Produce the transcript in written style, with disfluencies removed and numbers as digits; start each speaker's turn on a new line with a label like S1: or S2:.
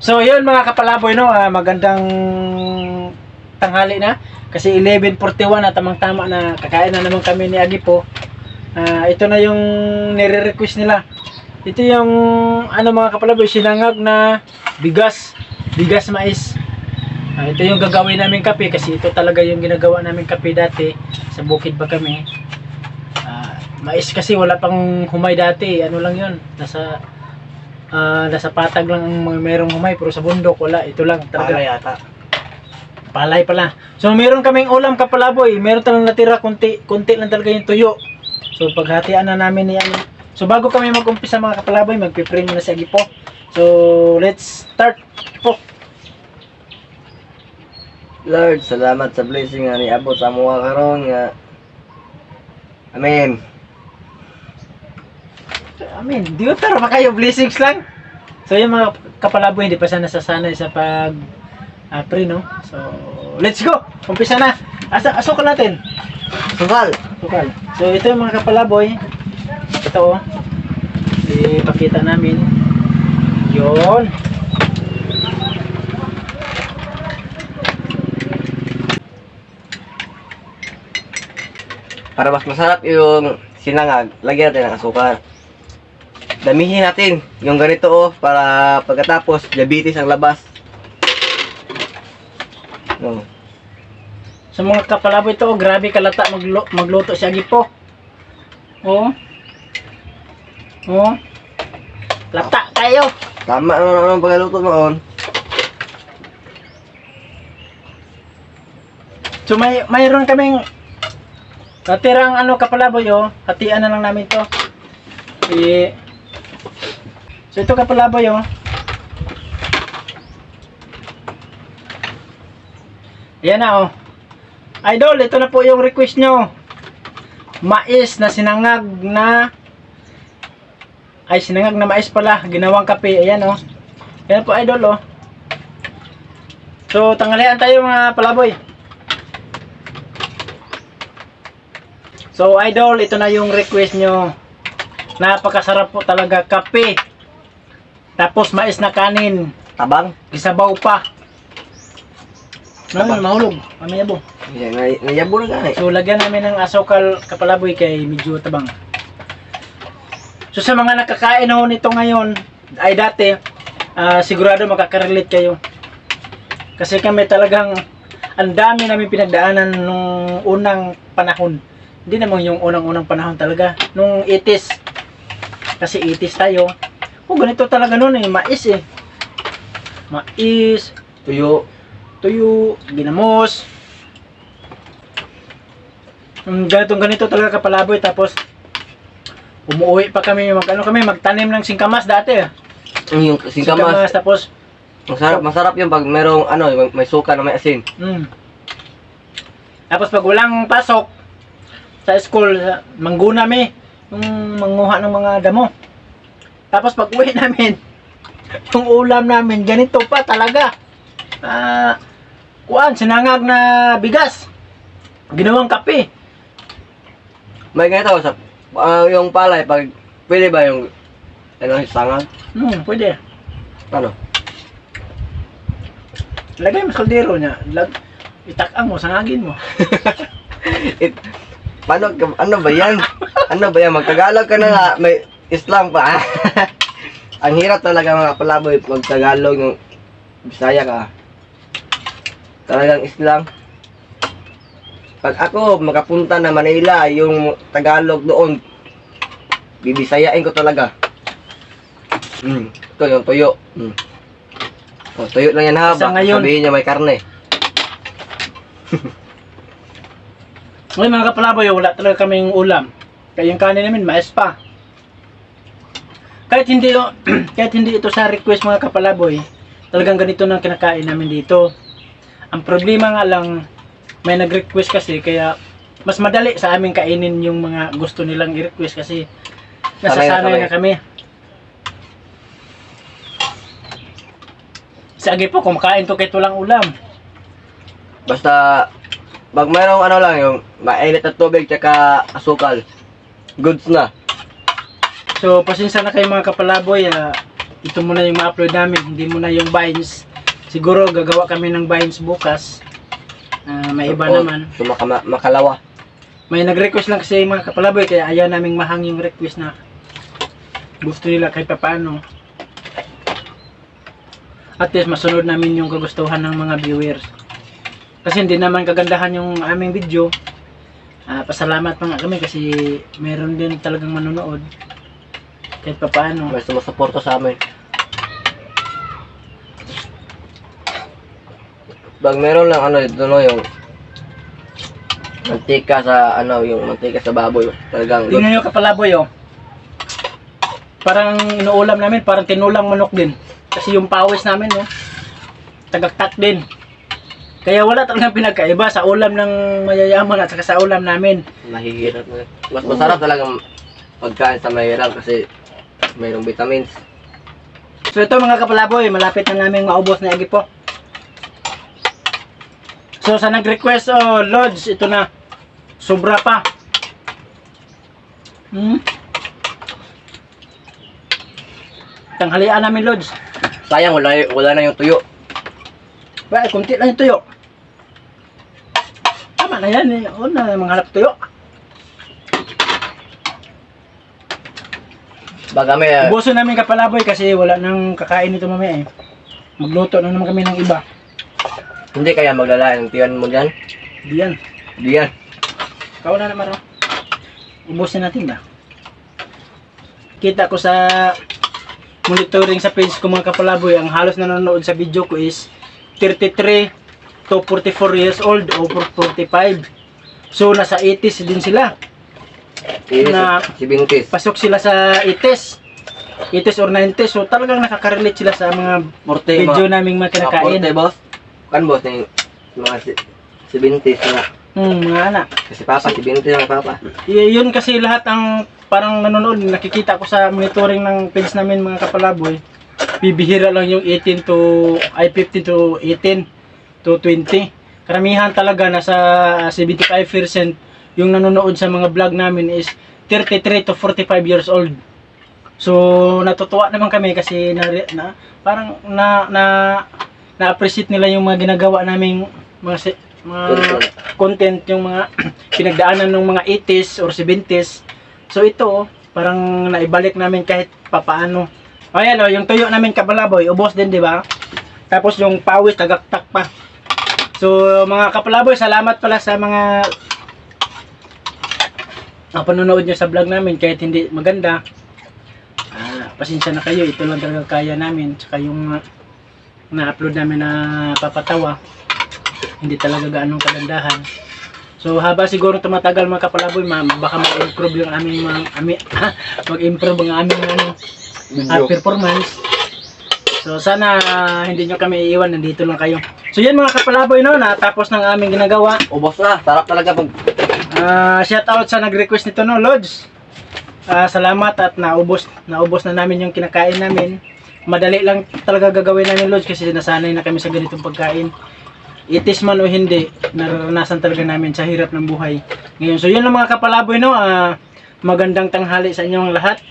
S1: So yun mga kapalaboy, no, magandang tanghali na kasi 11:41 na tamang-tama na kakain na naman kami ni Agipo. Ito na yung nire-request nila. Ito yung ano mga kapalaboy, sinangag na bigas mais. Ito yung gagawin namin kape kasi ito talaga yung ginagawa namin kape dati sa bukid pa kami. Mais kasi wala pang humay dati, ano lang yun, nasa patag lang ang merong humay, pero sa bundok wala, ito lang talaga.
S2: Palay yata.
S1: Palay pala. So meron kaming ulam kapalaboy, meron talang natira, konti lang talaga yung tuyo. So paghatian na namin ni ano. So bago kami mag-umpisa mga kapalaboy, magpipray muna si Agipo. So let's start po.
S2: Lord, salamat sa blessing nga niabot sa mga karon nga. Amen.
S1: Amen. Di ba pero kayo blessings lang. So yung mga kapalaboy hindi pa sana nasasanay sa pag-pray, no? So let's go. Umpisa na. Asukal natin.
S2: Sukal.
S1: Sukal. So ito yung mga kapalaboy. Ito oh. Ipakita namin. Yun.
S2: Para mas masarap yung sinangag, lagyan natin ng asukal. Damihin natin yung ganito oh, para pagkatapos diabetes ang labas. No.
S1: Sa mga kapalaboy ito, oh, grabe kalata magluto si Agipo. Oh. Oh. Lata kayo.
S2: Tama naman ang pagluto noon.
S1: So mayroon kaming natirang ano kapalaboy oh, hatian na lang namin to. So ito kapalaboy oh. Ayan na oh. Idol, ito na po yung request nyo. Mais na sinangag na sinangag na mais pala, ginawang kape. Ayan oh. Ayan po idol oh. So tanghalian tayo mga palaboy. So idol, ito na yung request nyo. Napakasarap po talaga kape. Tapos mais na kanin.
S2: Tabang.
S1: Isabaw pa. Ano, mahulog. Mamaya po.
S2: Nayabo na gani.
S1: So lagyan namin ng asukal kapalaboy kay medyo tabang. So sa mga nakakain ho nito ngayon, ay dati, sigurado makaka-relate kayo. Kasi kami talagang, ang dami namin pinagdaanan nung unang panahon. Hindi naman yung unang-unang panahon talaga. Nung 80s. Kasi 80s tayo. Ganito talaga noon eh. Mais eh. Mais.
S2: Tuyo.
S1: Tuyo. Ginamos. Ganito talaga kapalaboy. Tapos, umuwi pa kami. Magtanim ng singkamas dati.
S2: Yung singkamas.
S1: Tapos,
S2: Masarap yung pag merong may suka na may asin.
S1: Tapos pag walang pasok sa school, mangguna mi yung manguha ng mga damo. Tapos pag uwi namin, yung ulam namin ganito pa talaga. Sinangag na bigas, ginawang kape.
S2: May ganito sa yung palay pag pwede ba yung sangag?
S1: Pwede.
S2: Ano?
S1: Lagay mo sa kaldero niya, itakang mo, sangagin mo.
S2: Ano ba yan? Magtagalog ka na nga, may Islam pa. Ang hirap talaga mga palaboy magtagalog ng Bisaya ka. Talagang Islam. Pag ako makapunta na Manila, yung Tagalog doon, bibisayain ko talaga. Ito yung tuyo. Tuyo lang yan ha, baka sabihin niya may karne.
S1: Ngayon mga kapalaboy, wala talaga kaming ulam. Kaya yung kanin namin, mais pa. Kahit hindi ito sa request mga kapalaboy, talagang ganito nang kinakain namin dito. Ang problema nga lang, may nag-request kasi, kaya mas madali sa amin kainin yung mga gusto nilang i-request kasi nasasanay na kami. Sige po, kumakain to kahit walang ulam.
S2: Basta pag mayroong lang yung mainit na tubig tsaka asukal, goods na.
S1: So pasensya na kayo mga kapalaboy, ito muna yung ma-upload namin, hindi muna yung Vines. Siguro gagawa kami ng Vines bukas. May iba naman.
S2: So, makalawa.
S1: May nag-request lang kasi mga kapalaboy, kaya ayaw naming mahang yung request na gusto nila kahit papaano. At least masunod namin yung kagustuhan ng mga viewers. Kasi hindi naman kagandahan yung aming video. Pasalamat pa nga kami kasi meron din talagang manonood kahit papaano.
S2: May sumusuporta sa amin. Pag meron lang ito no, yung mantika sa yung mantika sa baboy, talagang
S1: Tingnan nyo kapalaboy oh. Parang inuulam namin, parang tinulang manok din. Kasi yung pawis namin oh, tagaktak din. Kaya wala talagang pinagkaiba sa ulam ng mayayaman at saka sa ulam namin.
S2: mahihirap na. Mas masarap talagang pagkain sa mahirap kasi mayroong vitamins.
S1: So ito mga kapalaboy, malapit na namin maubos na Agipo. So sa nag-request, Lods, ito na. Sobra pa. Tanghalian namin, Lods.
S2: Sayang wala na yung tuyo.
S1: Well, kunti lang yung tuyo. Tama na yan eh. O na mga halap tuyo.
S2: Baga may
S1: Ubuso namin kapalaboy kasi wala nang kakain ito mamaya eh. Magluto na naman kami ng iba.
S2: hindi kaya maglalain ng tiyan mo dyan.
S1: Diyan.
S2: Hindi yan.
S1: Ikaw na naman, ubusin natin ba? Kita ko sa monitoring sa page ko mga kapalaboy, ang halos nanonood sa video ko is 33 to 44 years old o 45. So nasa 80s din sila. Na-
S2: Si Bintis.
S1: Pasok sila sa 80s. 80s or 90s. So talagang nakaka-relate sila sa mga
S2: Morte,
S1: video naming mga kinakain.
S2: Morte, boss. Kan boss na yung mga si Bintis na.
S1: Mga anak.
S2: Kasi papa, si Bintis ang papa.
S1: Yun kasi lahat ang parang nanonood, nakikita ko sa monitoring ng page namin mga kapalaboy. Bibihira lang yung 15 to 18 to 20. Karamihan talaga nasa 75% yung nanonood sa mga vlog namin is 33 to 45 years old. So natutuwa naman kami kasi parang na-appreciate nila yung mga ginagawa naming mga content, yung mga pinagdaanan ng mga 80s or 70s. So ito, parang naibalik namin kahit papaano. Ayan yung tuyo namin kapalaboy, ubos din, di ba? Tapos yung pawis, tagaktak pa. So mga kapalaboy, salamat pala sa mga panonood nyo sa vlog namin kahit hindi maganda. Pasensya na kayo, ito lang talaga kaya namin. Tsaka yung na-upload namin na papatawa, hindi talaga gaanong kagandahan. So haba siguro tumatagal mga kapalaboy, baka mag-improve yung aming mag-improve ang aming performance. So sana hindi nyo kami iiwan, nandito lang kayo. So yan mga kapalaboy, no, natapos ng aming ginagawa.
S2: Ubos na, sarap talaga pag
S1: Shout out sa nag-request nito, no, Lods. Salamat at naubos na namin yung kinakain namin. Madali lang talaga gagawin namin, Lods, kasi nasanay na kami sa ganitong pagkain. Itis man o hindi, naranasan talaga namin sa hirap ng buhay ngayon. So yun lang mga kapalaboy, no. Magandang tanghali sa inyong lahat.